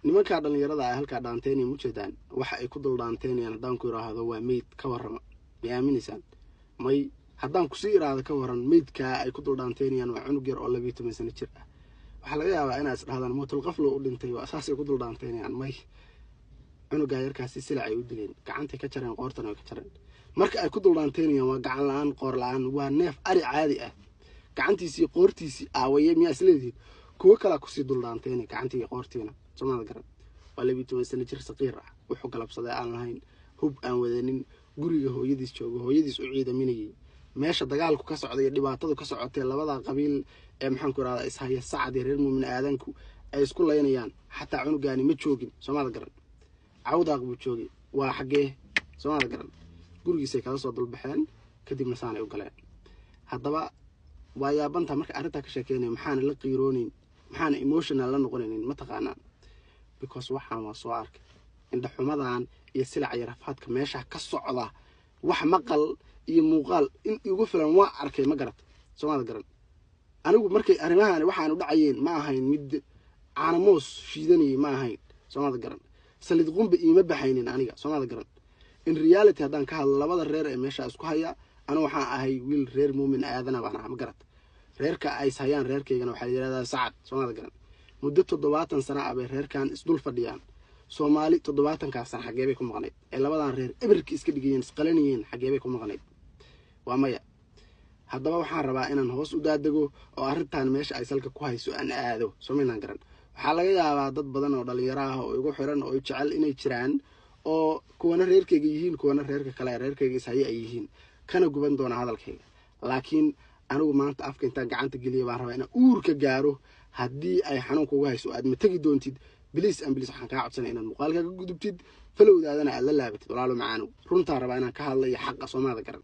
Nimankaa dhallinyarada ay halkaa dhaanteynaya mujeedaan, waxa ay ku dul dhaanteynayaan haddaan ku iraahdo waa meyd, ka warrama? May aaminaysaan? May. Haddaan kusii iraahdo, ka waran, meydkaa ay ku dul dhaanteynayaan waa cunug yar oo 12 sano jir ah? Waxaa laga yaabaa inaad is dhahdaan mootul qaflo u dhintay, waa saasay ku dul dhaanteynayaan. May, cunugaa yarkaasi silac ay u dileen, gacantay ka jareen, qoortana way ka jareen. Marka ay ku dul dhaanteynayaan waa gacan la-aan, qoor la-aan, waa neef ari caadi ah. Gacantiisii, qoortiisii aawaye? Miyaa isleedihiin? Kuwo kalaa kusii dul dhaanteynay gacantii iyo qoortiina. Soomada garan? Waa 12 sano jir saqiir ah, wuxuu galabsaday aan lahayn, hub aan wadanin, guriga hooyadiis joogo, hooyadiis u ciidaminayay. Meesha dagaalku ka socday iyo dhibaatadu ka socotee, labada qabiil ee, maxaan ku irahdaa, ishaya, Sacad iyo reer Muumin Aadanku ay isku laynayaan, xataa cunugaani ma joogin. Soomada garan? Cawdaaq buu joogay. Waa xaggee? Soomada garan? Gurigiisay kala soo dulbaxeen, kadibna saanay u galeen. Haddaba waa yaabantaa marka arrintaa ka sheekeynaya. Maxaana la qiirooneyn? Maxaana emotional la noqonaynin? Ma taqaanaan? Because waxaan waa soo arkay, indhaxumadan iyo silac iyo rafaadka meesha ka socda. Wax maqal iyo muuqaal in igu filan waa arkay, ma garat? Soomada garan? Anigu markay arrimahan waxaanu dhacayeen ma ahayn mid caanamoos shiidanayay, ma ahayn. Soomada garan? Saliid qumba iima baxaynin aniga. Soomada garan? In reality haddaan ka hadlo, labada reer ee meesha isku haya, anigu waxaan ahay wiil reer Muumin Aadana baan ahaa, ma garat? Reerka ays hayaan reerkaygana waxaa la yihahdaa Sacad. Soomada garan? Muddo 70 sana ah bay reerkan isdul fadhiyaan. Soomaali 70-kaas sana xaggee bay ku maqnayd ee labadan reer ebirka iska dhigayeen, isqalanayeen? Xaggee bay ku maqnayd? Waa maya. Haddaba waxaan rabaa inaan hoos u daadego oo arrintan meesha ay salka ku hayso aan aado. Somaynaan garan? Waxaa laga yaabaa dad badan oo dhalinyaro ah oo igu xiran oo jecel inay jiraan, oo kuwana reerkayga yihiin, kuwana reerka kale ee reerkayga ishaye ay yihiin, kana guban doona hadalkayga. Laakiin anigu maanta afka intaan gacanta geliya baan rabaa inaan uurka gaaro. Haddii ay xanuun kugu hayso, aad ma tegi doontid. Please and please, waxaan kaa codsanaya inaad muuqaalka ka gudubtid, followdaadana aad la laabatid. Walaalo macaanow, runtaan rabaa inaan ka hadla iyo xaqa. Soomaalida garan.